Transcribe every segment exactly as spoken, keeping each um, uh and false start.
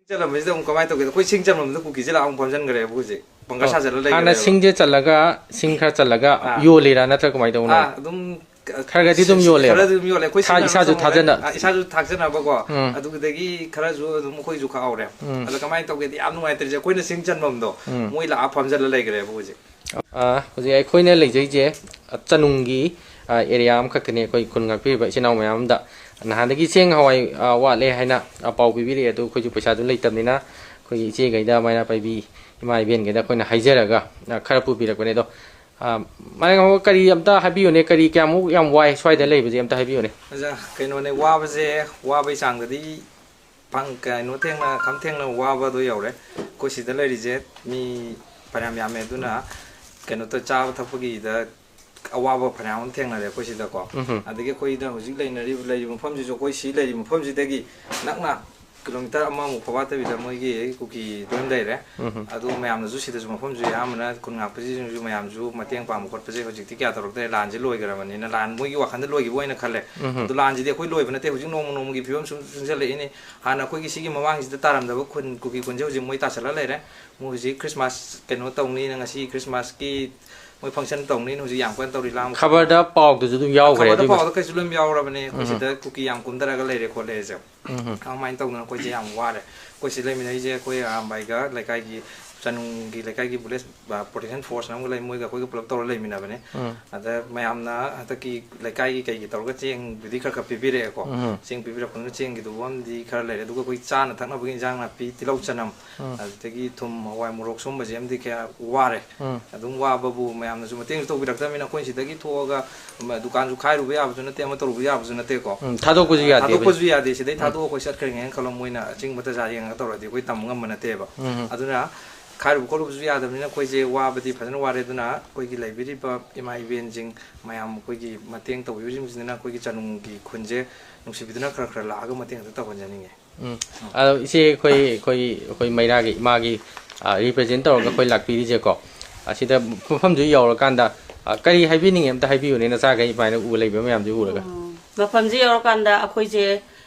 ꯆꯜꯂꯝꯕꯁꯤꯗ ꯑꯃꯨꯛ ꯀꯃꯥꯏꯅ ꯇꯧꯒꯦꯗ? ꯑꯩꯈꯣꯏ ꯁꯤꯡ ꯆꯜꯂꯝꯕꯗ ꯀꯨꯀꯤꯁꯦ ꯂꯥꯛꯑ ꯑꯃꯨꯛ ꯐꯝꯖꯟꯈ꯭ꯔꯦꯕ ꯍꯧꯖꯤꯛ꯫ ꯄꯪꯒ ꯑꯣ, ꯁꯥꯖꯜꯂ ꯍꯥꯟꯅ ꯂꯩꯈ꯭ꯔꯦꯕ꯫ ꯁꯤꯡꯁꯦ ꯆꯜꯂꯒ, ꯁꯤꯡ ꯈꯔ ꯆꯜꯂꯒ ꯑꯥ꯫ ꯌꯣꯜꯂꯤꯔꯥ, ꯅꯠꯇ꯭ꯔꯒ ꯀꯃꯥꯏꯅ ꯇꯧꯕꯅꯣ? ꯑꯥ, ꯑꯗꯨꯝ ꯈꯔ ꯈꯔꯗꯤ ꯑꯗꯨꯝ ꯌꯣꯜꯂꯦꯕ? ꯈꯔ ꯑꯗꯨꯝ ꯌꯣꯜꯂꯦ꯫ ꯑꯩꯈꯣꯏ ꯊꯥ-, ꯁꯤꯡ ꯏꯁꯥꯁꯨ ꯊꯥꯖꯅ- ꯑꯥ, ꯏꯁꯥꯁꯨ ꯊꯥꯛꯆꯅꯕꯀꯣ꯫ ꯎꯝ꯫ ꯑꯗꯨꯗꯒꯤ ꯈꯔꯁꯨ ꯑꯗꯨꯝ ꯑꯩꯈꯣꯏꯁꯨ ꯈꯥꯛꯍꯧꯔꯦ꯫ ꯎꯝ꯫ ꯑꯗꯣ ꯀꯃꯥꯏꯅ ꯇꯧꯒꯦꯗꯤ, ꯌꯥꯝ ꯅꯨꯡꯉꯥꯏꯇ꯭ꯔꯤꯁꯦ ꯑꯩꯈꯣꯏꯅ ꯁꯤꯡ ꯆꯟꯐꯝꯗꯣ ꯎꯝ꯫ ꯃꯣꯏ ꯂꯥꯛꯑ ꯐꯝꯖꯜꯂ ꯂꯩꯈ꯭ꯔꯦꯕ ꯍꯧꯖꯤꯛ꯫ ꯑꯥ, ꯍꯧꯖꯤꯛ ꯑꯩꯈꯣꯏꯅ ꯂꯩꯖꯩꯁꯦ, ꯑ, ꯆꯅꯨꯡꯒꯤ, ꯑ, ꯑꯦꯔꯤꯌꯥ ꯑꯃꯈꯛꯇꯅꯤ, ꯑꯩꯈꯣꯏ ꯈꯨꯟ ꯉꯥꯛꯄꯤꯔꯤꯕ ꯏꯆꯤꯟ ꯏꯅꯥꯎ ꯃꯌꯥꯝ ꯑꯃꯗ꯫ ꯅꯍꯥꯟꯗꯒꯤ ꯆꯦꯡ ꯍꯋꯥꯏ, ꯑ, ꯋꯥꯠꯂꯦ ꯍꯥꯏꯅ, ꯑ, ꯄꯥꯎ ꯄꯤꯕꯤꯔꯛꯑꯦ, ꯑꯗꯨ ꯑꯩꯈꯣꯏꯁꯨ ꯄꯩꯁꯥꯗꯨ ꯂꯩꯇꯕꯅꯤꯅ ꯑꯩꯈꯣꯏꯒꯤ ꯏꯆꯦꯈꯩꯗ, ꯃꯩꯔꯥ ꯄꯥꯏꯕꯤ ꯏꯃꯥ ꯏꯕꯦꯟꯈꯩꯗ ꯑꯩꯈꯣꯏꯅ ꯍꯥꯏꯖꯔꯒ, ꯑ, ꯈꯔ ꯄꯨꯕꯤꯔꯛꯄꯅꯦ꯫ ꯑꯗꯣ, ꯑ, ꯃꯥꯂꯦꯝꯉꯥꯟꯕ, ꯀꯔꯤ ꯑꯝꯇ ꯍꯥꯏꯕꯤꯌꯨꯅꯦ, ꯀꯔꯤ ꯀꯌꯥꯃꯨꯛ ꯌꯥꯝ ꯋꯥꯏ ꯁ꯭ꯋꯥꯏꯗ ꯂꯩꯕꯁꯦ, ꯑꯝꯇ ꯍꯥꯏꯕꯤꯌꯨꯅꯦ꯫ ꯑꯣꯖꯥ, ꯀꯩꯅꯣꯅꯦ, ꯋꯥꯕꯁꯦ, ꯋꯥꯕꯒꯤ ꯆꯥꯡꯗꯗꯤ ꯐꯪ-, ꯀꯩꯅꯣ ꯊꯦꯡꯅ, ꯈꯝ ꯊꯦꯡꯅ ꯋꯥꯕꯗꯣ ꯌꯧꯔꯦ꯫ ꯑꯩꯈꯣꯏ ꯁꯤꯗ ꯂꯩꯔꯤꯁꯦ ꯃꯤ ꯐꯅꯌꯥꯝ ꯌꯥꯝꯃꯦ, ꯑꯗꯨꯅ ꯀꯩꯅꯣ ꯇꯧ-, ꯆꯥꯕ ꯊꯛꯄꯒꯤꯗ ꯑꯋꯥꯕ ꯐꯅꯌꯥꯝ ꯑꯃ ꯊꯦꯡꯅꯔꯦ ꯑꯩꯈꯣꯏ ꯁꯤꯗꯀꯣ꯫ ꯎꯝꯍꯨꯝ꯫ ꯑꯗꯒꯤ ꯑꯩꯈꯣꯏꯗ ꯍꯧꯖꯤꯛ ꯂꯩꯅꯔꯤꯕ, ꯂꯩꯔꯤꯕ ꯃꯐꯝꯁꯤꯁꯨ, ꯑꯩꯈꯣꯏ ꯁꯤ ꯂꯩꯔꯤꯕ ꯃꯐꯝꯁꯤꯗꯒꯤ ꯅꯛꯅ ꯀꯤꯂꯣꯃꯤꯇꯔ ꯑꯃꯃꯨꯛ ꯐꯥꯎꯕ ꯅꯠꯇꯕꯤꯗ ꯃꯣꯏꯒꯤ ꯀꯨꯀꯤ ꯂꯣꯏ ꯂꯩꯔꯦ꯫ ꯎꯝꯍꯨꯝ꯫ ꯑꯗꯨ ꯃꯌꯥꯝꯅꯁꯨ ꯁꯤꯗꯁꯨ ꯃꯐꯝꯁꯨ ꯑꯌꯥꯝꯕꯅ ꯈꯨꯟ ꯉꯥꯛꯄꯁꯤꯡꯁꯨ ꯃꯌꯥꯝꯁꯨ ꯃꯇꯦꯡ ꯄꯥꯡꯕ ꯈꯣꯠꯄꯁꯦ ꯍꯧꯖꯤꯛꯇꯤ ꯀꯌꯥ ꯇꯧꯔꯛꯇ꯭ꯔꯦ, ꯂꯥꯟꯁꯦ ꯂꯣꯏꯈ꯭ꯔꯕꯅꯤꯅ꯫ ꯂꯥꯟ ꯃꯣꯏꯒꯤ ꯋꯥꯈꯜꯗ ꯂꯣꯏꯈꯤꯕ ꯑꯣꯏꯅ ꯈꯜꯂꯦ꯫ ꯎꯝꯍꯨꯝ꯫ ꯑꯗꯨ ꯂꯥꯟꯁꯤꯗꯤ ꯑꯩꯈꯣꯏ ꯂꯣꯏꯕ ꯅꯠꯇꯦ, ꯍꯧꯖꯤꯛ ꯅꯣꯡꯃ ꯅꯣꯡꯃꯒꯤ ꯐꯤꯕꯝ ꯁꯨꯝ ꯆꯪꯁꯤꯜꯂꯛꯏꯅꯦ꯫ ꯍꯥꯟꯅ ꯑꯩꯈꯣꯏꯒꯤ ꯁꯤꯒꯤ ꯃꯃꯥꯡꯁꯤꯗ ꯇꯥꯔꯝꯗꯕ ꯈꯨꯟ, ꯀꯨꯀꯤ ꯈꯨꯟꯁꯦ ꯍꯧꯖꯤꯛ ꯃꯣꯏ ꯇꯥꯁꯜꯂ ꯂꯩꯔꯦ꯫ ꯃꯣꯏ ꯍꯧꯖꯤꯛ ꯈ꯭ꯔꯤꯁꯃꯥꯁ ꯀꯩꯅꯣ ꯇꯧꯅꯤꯅ, ꯉꯁꯤ ꯈ꯭ꯔꯤꯁꯃꯥꯁꯀꯤ ꯃꯣꯏ ꯐꯪꯁꯟ ꯇꯧꯅꯤꯅ ꯍꯧꯖꯤꯛ ꯌꯥꯝ ꯀꯟꯅ ꯇꯧꯔꯤ, ꯂꯥꯡꯕ ꯈꯕꯔꯗ ꯈꯣꯠꯄ꯫ ꯄꯥꯎꯗꯁꯨ ꯑꯗꯨꯝ ꯌꯥꯎꯈ꯭ꯔꯦ ꯈꯕꯔꯗ ꯑꯗꯨꯒꯤ ꯄꯥꯎꯗ ꯀꯩꯁꯨ ꯂꯣꯏ ꯌꯥꯎꯔꯕꯅꯦ, ꯑꯩꯈꯣꯏ ꯎꯝ꯫ ꯁꯤꯗ ꯀꯨꯀꯤ ꯌꯥꯝ ꯀꯨꯝꯊꯔꯒ ꯂꯩꯔꯦ ꯈꯣꯠꯂꯦꯁꯦ꯫ ꯎꯝ꯫ ꯑꯗꯨꯃꯥꯏꯅ ꯇꯧꯗꯅ ꯑꯩꯈꯣꯏꯁꯦ ꯌꯥꯝ ꯋꯥꯔꯦ꯫ ꯑꯩꯈꯣꯏ ꯁꯤ ꯂꯩꯃꯤꯟꯅꯩꯁꯦ ꯑꯩꯈꯣꯏ ꯑꯔꯥꯝꯕꯥꯏꯒ ꯂꯩꯀꯥꯏꯒꯤ ꯆꯅꯨꯡꯒꯤ ꯂꯩꯀꯥꯏꯒꯤ ꯚꯤꯂꯦꯖ, ꯑ, ꯄ꯭ꯔꯣꯇꯦꯛꯁꯟ ꯐꯣꯔꯁꯅ ꯑꯃꯒ ꯂꯩ, ꯃꯣꯏꯒ ꯑꯩꯈꯣꯏꯒ ꯄꯨꯂꯞ ꯇꯧꯔ ꯂꯩꯃꯤꯟꯅꯕꯅꯦ꯫ ꯎꯝ꯫ ꯑꯗ ꯃꯌꯥꯝꯅ ꯍꯟꯗꯛꯀꯤ ꯂꯩꯀꯥꯏꯒꯤ ꯀꯩꯒꯤ ꯇꯧꯔꯒ ꯆꯦꯡꯕꯨꯗꯤ ꯈꯔ ꯈꯔ ꯄꯤꯕꯤꯔꯛꯑꯦꯀꯣ꯫ ꯎꯝ꯫ ꯆꯦꯡ ꯄꯤꯕꯤꯔꯛꯄꯗꯨꯅ ꯆꯦꯡꯒꯤꯗꯨ ꯑꯃꯗꯤ ꯈꯔ ꯂꯩꯔꯦ, ꯑꯗꯨꯒ ꯑꯩꯈꯣꯏ ꯆꯥꯅ ꯊꯛꯅꯕꯒꯤ ꯏꯟꯖꯥꯡ ꯅꯥꯄꯤ, ꯇꯤꯜꯍꯧ ꯆꯅꯝ, ꯎꯝ꯫ ꯑꯗꯨꯗꯒꯤ ꯊꯨꯝ, ꯍꯋꯥꯏ, ꯃꯣꯔꯣꯛ ꯁꯨꯝꯕꯁꯦ ꯑꯃꯗꯤ ꯀꯌꯥ ꯋꯥꯔꯦ꯫ ꯎꯝ꯫ ꯑꯗꯨꯝ ꯋꯥꯕꯕꯨ ꯃꯌꯥꯝꯅꯁꯨ ꯃꯇꯦꯡꯁꯨ ꯇꯧꯕꯤꯔꯛꯇꯕꯅꯤꯅ ꯑꯩꯈꯣꯏ ꯁꯤꯗꯒꯤ ꯊꯣꯛꯑꯒ ꯑꯃ ꯗꯨꯀꯥꯟꯁꯨ ꯈꯥꯏꯔꯨꯕ ꯌꯥꯕꯁꯨ ꯅꯠꯇꯦ, ꯑꯃ ꯇꯧꯔꯨꯕ ꯌꯥꯕꯁꯨ ꯅꯠꯇꯦꯀꯣ꯫ ꯎꯝ, ꯊꯥꯗꯣꯛꯄꯁꯨ ꯌꯥꯗꯦ ꯊꯥꯗꯣꯛꯄꯁꯨ ꯑꯩꯈꯣꯏ꯫ ꯌꯥꯗꯦ꯫ ꯁꯤꯗꯩ ꯎꯝ꯫ ꯊꯥꯗꯣꯛꯑ ꯑꯩꯈꯣꯏ ꯆꯠꯈ꯭ꯔꯤꯉꯩꯅ ꯈꯜꯂꯣ, ꯃꯣꯏꯅ ꯑꯆꯤꯡꯕ ꯇꯖꯥ ꯌꯦꯡꯉꯒ ꯇꯧꯔꯗꯤ ꯑꯩꯈꯣꯏ ꯇꯝꯕ ꯉꯝꯕ ꯅꯠꯇꯦꯕ꯫ ꯎꯝ꯫ ꯑꯗꯨꯅ ꯈꯥꯏꯔꯨꯕ ꯈꯣꯠꯂꯨꯕꯁꯨ ꯌꯥꯗꯕꯅꯤꯅ ꯑꯩꯈꯣꯏꯁꯦ ꯋꯥꯕꯗꯤ ꯐꯖꯅ ꯋꯥꯔꯦ꯫ ꯑꯗꯨꯅ ꯑꯩꯈꯣꯏꯒꯤ ꯂꯩꯕꯤꯔꯤꯕ ꯏꯃꯥ ꯏꯕꯦꯟꯁꯤꯡ ꯃꯌꯥꯝ, ꯑꯩꯈꯣꯏꯒꯤ ꯃꯇꯦꯡ ꯇꯧꯕꯤꯕꯁꯤꯡꯁꯤꯅ ꯑꯩꯈꯣꯏꯒꯤ ꯆꯅꯨꯡꯒꯤ ꯈꯨꯟꯁꯦ ꯅꯨꯡꯁꯤꯕꯤꯗꯨꯅ ꯈꯔ ꯈꯔ ꯂꯥꯛꯑꯒ ꯃꯇꯦꯡ ꯑꯝꯇ ꯇꯧꯍꯟꯖꯅꯤꯡꯉꯦ꯫ ꯎꯝ꯫ ꯑꯗꯣ ꯏꯆꯦ, ꯑꯩꯈꯣꯏ, ꯑꯩꯈꯣꯏ, ꯑꯩꯈꯣꯏ ꯃꯩꯔꯥꯒꯤ ꯏꯃꯥꯒꯤ, ꯑ, represent ꯇꯧꯔꯒ ꯑꯩꯈꯣꯏ ꯂꯥꯛꯄꯤꯔꯤꯁꯦꯀꯣ, ꯑꯁꯤꯗ ꯃꯐꯝꯗꯨ ꯌꯧꯔꯀꯥꯟꯗ, ꯑ, ꯀꯔꯤ ꯍꯥꯏꯕꯤꯅꯤꯡꯉꯤ? ꯑꯝꯇ ꯍꯥꯏꯕꯤꯌꯨꯅꯦ, ꯅꯆꯥꯈꯩ ꯑꯗꯨꯃꯥꯏꯅ ꯎ ꯂꯩꯕ ꯃꯌꯥꯝꯁꯦ ꯎꯔꯒ꯫ ꯎꯝ, ꯃꯐꯝꯁꯦ ꯌꯧꯔꯀꯥꯟꯗ ꯑꯩꯈꯣꯏꯁꯦ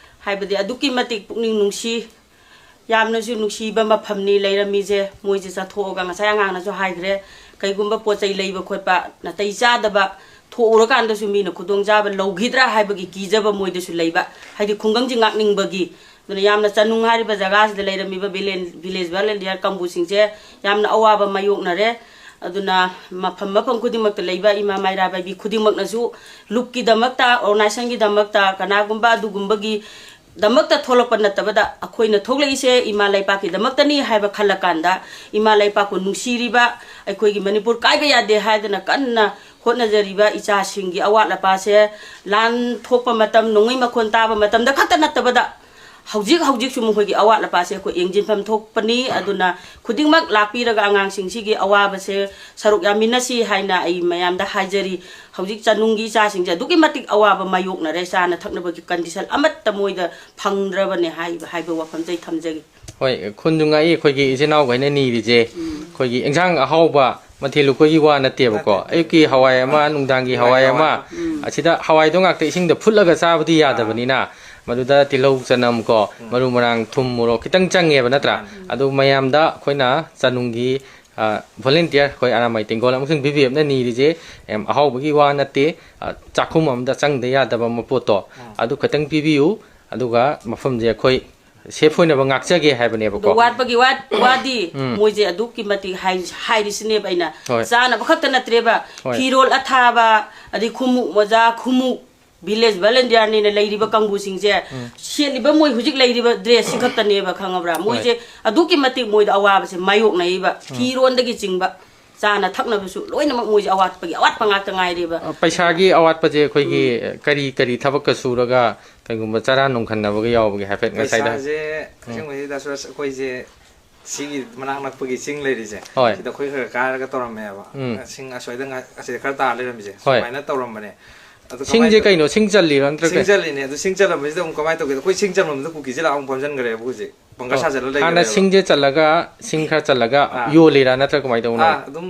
ꯍꯥꯏꯕꯗꯤ ꯑꯗꯨꯛꯀꯤ ꯃꯇꯤꯛ ꯄꯨꯛꯅꯤꯡ ꯅꯨꯡꯁꯤ꯫ ꯌꯥꯝꯅꯁꯨ ꯅꯨꯡꯁꯤꯕ ꯃꯐꯝꯅꯤ ꯂꯩꯔꯝꯃꯤꯁꯦ꯫ ꯃꯣꯏꯁꯦ ꯆꯠꯊꯣꯛꯑꯒ, ꯉꯁꯥꯏ ꯑꯉꯥꯡꯅꯁꯨ ꯍꯥꯏꯈ꯭ꯔꯦ, ꯀꯩꯒꯨꯝꯕ ꯄꯣꯠ ꯆꯩ ꯂꯩꯕ ꯈꯣꯠꯄ ꯅꯥꯇꯩ ꯆꯥꯗꯕ ꯊꯣꯛꯎꯔꯀꯥꯟꯗꯁꯨ ꯃꯤꯅ ꯈꯨꯗꯣꯡꯆꯥꯕ ꯂꯧꯈꯤꯗ꯭ꯔꯥ ꯍꯥꯏꯕꯒꯤ ꯀꯤꯖꯕ ꯃꯣꯏꯗꯁꯨ ꯂꯩꯕ, ꯍꯥꯏꯗꯤ ꯈꯨꯡꯒꯪꯁꯤ ꯉꯥꯛꯅꯤꯡꯕꯒꯤ꯫ ꯑꯗꯨꯅ ꯌꯥꯝꯅ ꯆꯅꯨꯡ ꯍꯥꯏꯔꯤꯕ ꯖꯒꯥꯁꯤꯗ ꯂꯩꯔꯝꯃꯤꯕ ꯚꯤꯂꯦꯟ-, ꯚꯤꯂꯦꯖ ꯚꯣꯂꯨꯟꯇꯤꯌꯔ ꯀꯥꯡꯕꯨꯁꯤꯡꯁꯦ ꯌꯥꯝꯅ ꯑꯋꯥꯕ ꯃꯥꯌꯣꯛꯅꯔꯦ꯫ ꯑꯗꯨꯅ ꯃꯐꯝ ꯃꯐꯝ ꯈꯨꯗꯤꯡꯃꯛꯇ ꯂꯩꯕ ꯏꯃꯥ ꯃꯩꯔꯥ ꯄꯥꯏꯕꯤ ꯈꯨꯗꯤꯡꯃꯛꯅꯁꯨ ꯂꯨꯞꯀꯤꯗꯃꯛꯇ, ꯑꯣꯔꯒꯅꯥꯏꯖꯦꯁꯟꯒꯤꯗꯃꯛꯇ, ꯀꯅꯥꯒꯨꯝꯕ ꯑꯗꯨꯒꯨꯝꯕꯒꯤ ꯗꯃꯛꯇ ꯊꯣꯛꯂꯛꯄ ꯅꯠꯇꯕꯗ, ꯑꯩꯈꯣꯏꯅ ꯊꯣꯛꯂꯛꯏꯁꯦ ꯏꯃꯥ ꯂꯩꯄꯥꯛꯀꯤꯗꯃꯛꯇꯅꯤ ꯍꯥꯏꯕ ꯈꯜꯂꯀꯥꯟꯗ, ꯏꯃꯥ ꯂꯩꯄꯥꯛꯄꯨ ꯅꯨꯡꯁꯤꯔꯤꯕ, ꯑꯩꯈꯣꯏꯒꯤ ꯃꯅꯤꯄꯨꯔ ꯀꯥꯏꯕ ꯌꯥꯗꯦ ꯍꯥꯏꯗꯅ ꯀꯟꯅ ꯍꯣꯠꯅꯖꯔꯤꯕ ꯏꯆꯥꯁꯤꯡꯒꯤ ꯑꯋꯥꯠ ꯑꯄꯥꯁꯦ, ꯂꯥꯟ ꯊꯣꯛꯄ ꯃꯇꯝ, ꯅꯣꯡꯃꯩ ꯃꯈꯣꯟ ꯇꯥꯕ ꯃꯇꯝꯗ ꯈꯛꯇ ꯅꯠꯇꯕꯗ, ꯍꯧꯖꯤꯛ ꯍꯧꯖꯤꯛꯁꯨ ꯃꯈꯣꯏꯒꯤ ꯑꯋꯥꯠ ꯑꯄꯥꯁꯦ ꯑꯩꯈꯣꯏ ꯌꯦꯡꯁꯤꯟꯐꯝ ꯊꯣꯛꯄꯅꯤ꯫ ꯑꯗꯨꯅ ꯈꯨꯗꯤꯡꯃꯛ ꯂꯥꯛꯄꯤꯔꯒ ꯑꯉꯥꯡꯁꯤꯡꯁꯤꯒꯤ ꯑꯋꯥꯕꯁꯦ ꯁꯔꯨꯛ ꯌꯥꯃꯤꯟꯅꯁꯤ ꯍꯥꯏꯅ ꯑꯩ ꯃꯌꯥꯝꯗ ꯍꯥꯏꯖꯔꯤ꯫ ꯍꯧꯖꯤꯛ ꯆꯅꯨꯡꯒꯤ ꯏꯆꯥꯁꯤꯡꯁꯦ ꯑꯗꯨꯛꯀꯤ ꯃꯇꯤꯛ ꯑꯋꯥꯕ ꯃꯥꯌꯣꯛꯅꯔꯦ, ꯆꯥꯅ ꯊꯛꯅꯕꯒꯤ ꯀꯟꯗꯤꯁꯟ ꯑꯃꯠꯇ ꯃꯣꯏꯗ ꯐꯪꯗ꯭ꯔꯕꯅꯦ ꯍꯥꯏꯕ, ꯍꯥꯏꯕ ꯋꯥꯐꯝꯁꯦ ꯑꯩ ꯊꯝꯖꯒꯦ꯫ ꯍꯣꯏ, ꯈꯨꯟꯁꯨ ꯉꯥꯛꯏ ꯑꯩꯈꯣꯏꯒꯤ ꯏꯆꯤꯟ ꯏꯅꯥꯎꯈꯩꯅ ꯅꯤꯔꯤꯁꯦ꯫ ꯎꯝ꯫ ꯑꯩꯈꯣꯏꯒꯤ ꯏꯟꯁꯥꯡ ꯑꯍꯥꯎꯕ ꯃꯊꯦꯜ ꯂꯨꯀꯣꯏꯒꯤ ꯋꯥ ꯅꯠꯇꯦꯕꯀꯣ꯫ ꯅꯠꯇꯦ, ꯅꯠꯇꯦ꯫ ꯑꯌꯨꯛꯀꯤ ꯍꯋꯥꯏ ꯑꯃ, ꯅꯨꯡꯗꯥꯡꯒꯤ ꯍꯋꯥꯏ ꯍꯋꯥꯏ ꯑꯃ, ꯑꯃ꯫ ꯎꯝ꯫ ꯑꯁꯤꯗ ꯍꯋꯥꯏꯗꯣ ꯉꯥꯛꯇ ꯏꯁꯤꯡꯗ ꯐꯨꯠꯂꯒ ꯆꯥꯕꯗꯤ ꯌꯥꯗꯕꯅꯤꯅ, ꯃꯗꯨꯗ ꯇꯤꯜꯍꯧ, ꯆꯅꯝ ꯀꯣ, ꯎꯝ꯫ ꯃꯔꯨ ꯃꯔꯥꯡ, ꯊꯨꯝ, ꯃꯣꯔꯣꯛ ꯈꯤꯇꯪ ꯆꯪꯉꯦꯕ, ꯅꯠꯇ꯭ꯔꯥ? ꯃꯥꯅꯤ꯫ ꯑꯗꯨ ꯃꯌꯥꯝꯗ ꯑꯩꯈꯣꯏꯅ ꯆꯅꯨꯡꯒꯤ, ꯑ, ꯚꯣꯂꯨꯟꯇꯤꯌꯔ ꯑꯩꯈꯣꯏ ꯑꯔꯥꯃꯥꯏ ꯇꯦꯡꯒꯣꯜ ꯑꯃꯁꯨꯡ ꯕꯤ ꯕꯤ ꯑꯦꯐꯅ ꯅꯤꯔꯤꯁꯦ, ꯌꯥꯝ ꯑꯍꯥꯎꯕꯒꯤ ꯋꯥ ꯅꯠꯇꯦ, ꯑ, ꯆꯥꯛꯈꯨꯝ ꯑꯃꯗ ꯆꯪꯗ ꯌꯥꯗꯕ ꯃꯄꯣꯠꯇꯣ, ꯎꯝ꯫ ꯑꯗꯨ ꯈꯛꯇꯪ ꯄꯤꯕꯤꯌꯨ꯫ ꯑꯗꯨꯒ ꯃꯐꯝꯁꯦ ꯑꯩꯈꯣꯏ ꯁꯦꯐ ꯑꯣꯏꯅꯕ ꯉꯥꯛꯆꯒꯦ ꯍꯥꯏꯕꯅꯦꯕꯀꯣ꯫ ꯑꯗꯣ ꯋꯥꯠꯄꯒꯤ ꯋꯥꯠ-, ꯋꯥꯗꯤ ꯎꯝ꯫ ꯃꯣꯏꯁꯦ ꯑꯗꯨꯛꯀꯤ ꯃꯇꯤꯛ ꯍꯥꯏ-, ꯍꯥꯏꯔꯤꯁꯤꯅꯦꯕ ꯑꯩꯅ꯫ ꯍꯣꯏ꯫ ꯆꯥꯅꯕ ꯈꯛꯇ ꯅꯠꯇ꯭ꯔꯦꯕ, ꯍꯣꯏ꯫ ꯐꯤꯔꯣꯜ ꯑꯊꯥꯕ, ꯑꯗꯩ ꯈꯨꯃꯨꯛ ꯃꯣꯖꯥ, ꯈꯨꯃꯨꯛ, ꯚꯤꯂꯦꯖ ꯚꯣꯂꯨꯟꯇꯤꯌꯔꯅꯤꯅ ꯂꯩꯔꯤꯕ ꯀꯥꯡꯕꯨꯁꯤꯡꯁꯦ, ꯎꯝ꯫ ꯁꯦꯠꯂꯤꯕ ꯃꯣꯏ ꯍꯧꯖꯤꯛ ꯂꯩꯔꯤꯕ ꯗ꯭ꯔꯦꯁꯁꯤ ꯈꯛꯇꯅꯦꯕ, ꯈꯪꯉꯕ꯭ꯔꯥ? ꯍꯣꯏ꯫ ꯃꯣꯏꯁꯦ ꯑꯗꯨꯛꯀꯤ ꯃꯇꯤꯛ ꯃꯣꯏꯗ ꯑꯋꯥꯕꯁꯦ ꯃꯥꯌꯣꯛꯅꯩꯕ, ꯎꯝ꯫ ꯐꯤꯔꯣꯟꯗꯒꯤ ꯆꯤꯡꯕ꯫ ꯆꯥꯅ ꯊꯛꯅꯕꯁꯨ ꯂꯣꯏꯅꯃꯛ ꯃꯣꯏꯁꯦ ꯑꯋꯥꯠꯄꯒꯤ ꯑꯋꯥꯠꯄ ꯉꯥꯛꯇ ꯉꯥꯏꯔꯦꯕ꯫ ꯑ, ꯄꯩꯁꯥꯒꯤ ꯑꯋꯥꯠꯄꯁꯦ ꯑꯩꯈꯣꯏꯒꯤ, ꯎꯝ꯫ ꯀꯔꯤ ꯀꯔꯤ ꯊꯕꯛꯀ ꯁꯨꯔꯒ ꯀꯩꯒꯨꯝꯕ ꯆꯔꯥ ꯅꯨꯡꯈꯟꯅꯕꯒ ꯌꯥꯎꯕꯒꯦ ꯍꯥꯏꯐꯦꯠ ꯉꯁꯥꯏꯗ? ꯄꯩꯁꯥꯁꯦ ꯎꯝ꯫ ꯑꯁꯦꯡꯕꯩꯗꯤ ꯗꯥ ꯁꯨꯔꯖ, ꯑꯩꯈꯣꯏꯁꯦ ꯁꯤꯒꯤ ꯃꯅꯥꯛ ꯅꯛꯄꯒꯤ ꯆꯤꯡ ꯂꯩꯔꯤꯁꯦ, ꯍꯣꯏ꯫ ꯁꯤꯗ ꯑꯩꯈꯣꯏ ꯈꯔ ꯀꯥꯔꯒ ꯇꯧꯔꯝꯃꯦꯕ꯫ ꯎꯝ꯫ ꯁꯤꯡ ꯑꯁ꯭ꯋꯥꯏꯗ ꯉꯥ-, ꯑꯁꯤꯗ ꯈꯔ ꯇꯥꯔ ꯂꯩꯔꯝꯃꯤꯁꯦ, ꯍꯣꯏ꯫ ꯁꯨꯃꯥꯏꯅ ꯇꯧꯔꯝꯕꯅꯦ꯫ ꯑꯗꯨ ꯁꯤꯡꯁꯦ ꯀꯃꯥꯏꯅ ꯇꯧ-, ꯀꯩꯅꯣ? ꯁꯤꯡ ꯆꯜꯂꯤꯔꯣ ꯅꯠꯇ꯭ꯔꯒ? ꯁꯤꯡ ꯆꯜꯂꯤꯅꯦ꯫ ꯑꯗꯨ ꯁꯤꯡ ꯆꯜꯂꯝꯕꯁꯤꯗ ꯑꯃꯨꯛ ꯀꯃꯥꯏꯅ ꯇꯧꯒꯦꯗ, ꯑꯩꯈꯣꯏ ꯁꯤꯡ ꯆꯜꯂꯝꯕꯗ ꯀꯨꯀꯤꯁꯦ ꯂꯥꯛꯑ ꯑꯃꯨꯛ ꯐꯝꯖꯟꯈ꯭ꯔꯦꯕ ꯍꯧꯖꯤꯛ꯫ ꯄꯪꯒ ꯑꯣ, ꯁꯥꯖꯜꯂ ꯍꯥꯟꯅ ꯂꯩꯈ꯭ꯔꯦꯕ꯫ ꯁꯤꯡꯁꯦ ꯆꯜꯂꯒ, ꯁꯤꯡ ꯈꯔ ꯆꯜꯂꯒ ꯑꯥ꯫ ꯌꯣꯜꯂꯤꯔꯥ ꯅꯠꯇ꯭ꯔꯒ ꯀꯃꯥꯏꯅ ꯇꯧꯕꯅꯣ? ꯑꯥ, ꯑꯗꯨꯝ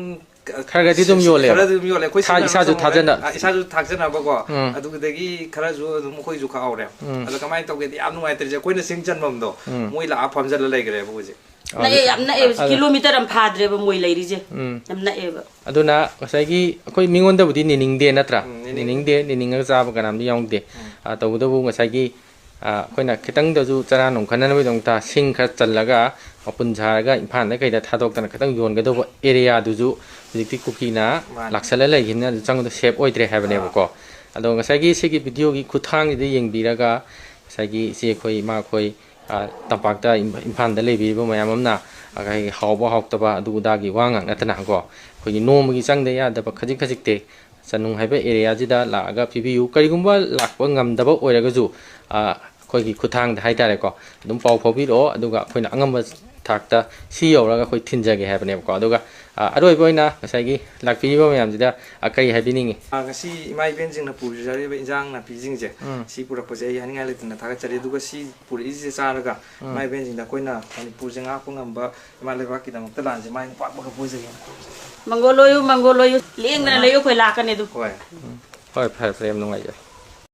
ꯈꯔ ꯈꯔꯗꯤ ꯑꯗꯨꯝ ꯌꯣꯜꯂꯦꯕ꯫ ꯈꯔ ꯑꯗꯨꯝ ꯌꯣꯜꯂꯦ꯫ ꯑꯩꯈꯣꯏ ꯊꯥ-, ꯁꯤꯡꯅꯕꯁꯨ ꯏꯁꯥꯁꯨ ꯑꯃꯨꯛ ꯊꯥꯖꯅ-, ꯑ, ꯏꯁꯥꯁꯨ ꯊꯥꯖꯅꯕꯀꯣ꯫ ꯎꯝ꯫ ꯑꯗꯨꯗꯒꯤ ꯈꯔꯁꯨ ꯑꯗꯨꯝ ꯑꯩꯈꯣꯏꯁꯨ ꯈꯥꯛꯍꯧꯔꯦ꯫ ꯎꯝ꯫ ꯑꯗꯣ ꯀꯃꯥꯏꯅ ꯇꯧꯒꯦꯗꯤ ꯌꯥꯝ ꯅꯨꯡꯉꯥꯏꯇ꯭ꯔꯤꯁꯦ, ꯑꯩꯈꯣꯏꯅ ꯁꯤꯡ ꯆꯟꯐꯝꯗꯣ ꯎꯝ꯫ ꯃꯣꯏ ꯂꯥꯛꯑ ꯐꯝꯖꯜꯂ ꯂꯩꯈ꯭ꯔꯦꯕ ꯍꯧꯖꯤꯛ꯫ ꯅꯛꯑꯦ, ꯌꯥꯝ ꯅꯛꯑꯦꯕ꯫ ꯑꯗꯨ ꯀꯤꯂꯣꯃꯤꯇꯔ ꯑꯃ ꯐꯥꯗ꯭ꯔꯦꯕ ꯃꯣꯏ ꯂꯩꯔꯤꯁꯦ꯫ ꯎꯝ꯫ ꯌꯥꯝ ꯅꯛꯑꯦꯕ꯫ ꯑꯗꯨꯅ ꯉꯁꯥꯏꯒꯤ ꯑꯩꯈꯣꯏ ꯃꯤꯉꯣꯟꯗꯕꯨꯗꯤ ꯅꯤꯅꯤꯡꯗꯦ ꯅꯠꯇ꯭ꯔꯥ? ꯎꯝ, ꯅꯤꯅꯤꯡꯗꯦ꯫ ꯅꯤꯅꯤꯡꯗꯦ, ꯅꯤꯅꯤꯡꯉꯒ ꯆꯥꯕ ꯀꯅꯥꯝꯇ ꯌꯥꯎꯗꯦ꯫ ꯎꯝ꯫ ꯑ, ꯇꯧꯕꯇꯕꯨ ꯉꯁꯥꯏꯒꯤ, ꯑ, ꯑꯩꯈꯣꯏꯅ ꯈꯤꯇꯪꯗꯁꯨ ꯆꯔꯥ ꯅꯨꯡ ꯈꯟꯅꯅꯕꯒꯤꯗꯃꯛꯇ ꯁꯤꯡ ꯈꯔ ꯆꯜꯂꯒ ꯃꯄꯨꯟ ꯁꯥꯔꯒ ꯏꯝꯐꯥꯜꯗ ꯀꯩꯗ ꯊꯥꯗꯣꯛꯇꯅ ꯈꯤꯇꯪ ꯌꯣꯟꯒꯗꯧꯕ areaꯗꯨꯁꯨ ꯍꯧꯖꯤꯛꯇꯤ ꯀꯨꯀꯤꯅ ꯃꯥꯅꯤ꯫ ꯂꯥꯛꯁꯜꯂ ꯂꯩꯈꯤꯕꯅꯤꯅ ꯑꯗꯨ ꯆꯪꯕꯗꯣ safe ꯑꯣꯏꯗ꯭ꯔꯦ ꯍꯥꯏꯕꯅꯦꯕꯀꯣ꯫ ꯑꯥ꯫ ꯑꯗꯣ ꯉꯁꯥꯏꯒꯤ ꯁꯤꯒꯤ videoꯒꯤ ꯈꯨꯠꯊꯥꯡꯁꯤꯗ ꯌꯦꯡꯕꯤꯔꯒ ꯉꯁꯥꯏꯒꯤ ꯏꯆꯦꯈꯣꯏ, ꯏꯃꯥꯈꯣꯏ, ꯑ, ꯇꯝꯄꯥꯛꯇ ꯏꯝ-, ꯏꯝꯐꯥꯜꯗ ꯂꯩꯕꯤꯔꯤꯕ ꯃꯌꯥꯝ ꯑꯃꯅ, ꯑ, ꯀꯩ ꯍꯥꯎꯕ ꯍꯥꯎꯇꯕ ꯑꯗꯨ ꯑꯗꯥꯒꯤ ꯋꯥ ꯉꯥꯛ ꯅꯠꯇꯅꯀꯣ, ꯑꯩꯈꯣꯏꯒꯤ ꯅꯣꯡꯃꯒꯤ ꯆꯪꯗ ꯌꯥꯗꯕ ꯈꯖꯤꯛ ꯈꯖꯤꯛꯇꯤ ꯆꯅꯨꯡ ꯍꯥꯏꯕ areaꯁꯤꯗ ꯂꯥꯛꯑꯒ ꯄꯤꯕꯤꯌꯨ꯫ ꯀꯔꯤꯒꯨꯝꯕ ꯂꯥꯛꯄ ꯉꯝꯗꯕ ꯑꯣꯏꯔꯒꯁꯨ, ꯑ, ꯑꯩꯈꯣꯏꯒꯤ ꯈꯨꯠꯊꯥꯡꯗ ꯍꯥꯏꯇꯥꯔꯦꯀꯣ, ꯑꯗꯨꯝ ꯄꯥꯎ ꯐꯥꯎꯕꯤꯔꯛꯑꯣ, ꯑꯗꯨꯒ ꯑꯩꯈꯣꯏꯅ ꯑꯉꯝꯕ ꯊꯥꯛꯇ ꯁꯤ ꯌꯧꯔꯒ ꯑꯩꯈꯣꯏ ꯊꯤꯟꯖꯒꯦ ꯍꯥꯏꯕꯅꯦꯕꯀꯣ꯫ ꯑꯗꯨꯒ, ꯑ, ꯑꯔꯣꯏꯕ ꯑꯣꯏꯅ ꯉꯁꯥꯏꯒꯤ ꯂꯥꯛꯄꯤꯔꯤꯕ ꯃꯌꯥꯝꯁꯤꯗ, ꯑ, ꯀꯔꯤ ꯍꯥꯏꯕꯤꯅꯤꯡꯉꯤ? ꯑ, ꯉꯁꯤ ꯏꯃꯥ ꯏꯕꯦꯟꯁꯤꯡꯅ ꯄꯨꯖꯔꯤꯕ ꯏꯟꯖꯥꯡ ꯅꯥꯄꯤꯁꯤꯡꯁꯦ, ꯎꯝ꯫ ꯁꯤ ꯄꯨꯔꯛꯄꯁꯦ ꯑꯩ ꯍꯥꯏꯅꯤꯡꯉꯥꯏ ꯂꯩꯇꯅ ꯊꯥꯒꯠꯆꯔꯤ꯫ ꯑꯗꯨꯒ ꯁꯤ ꯄꯨꯔꯛꯏꯁꯦ ꯆꯥꯔꯒ ꯎꯝ꯫ ꯏꯃꯥ ꯏꯕꯦꯟꯁꯤꯡꯗ ꯑꯩꯈꯣꯏꯅ ꯃꯅꯤꯄꯨꯔꯁꯦ ꯉꯥꯛꯄ ꯉꯝꯕ ꯏꯃꯥ ꯂꯩꯕꯥꯛꯀꯤꯗꯃꯛꯇ ꯂꯥꯟꯁꯦ ꯃꯥꯏ ꯄꯥꯛꯄ ꯀꯞꯄ ꯑꯣꯏꯖꯒꯦ꯫ ꯃꯪꯒꯣꯜ ꯑꯣꯏꯌꯨ, ꯃꯪꯒꯣꯜ ꯑꯣꯏꯌꯨ꯫ ꯂꯦꯡꯗꯅ ꯂꯩꯌꯨ, ꯑꯩꯈꯣꯏ ꯂꯥꯛꯀꯅꯤ ꯑꯗꯨ꯫ ꯍꯣꯏ꯫ ꯍꯣꯏ, ꯐꯔꯦ, ꯐꯔꯦ, ꯌꯥꯝ ꯅꯨꯡꯉꯥꯏꯖꯔꯦ꯫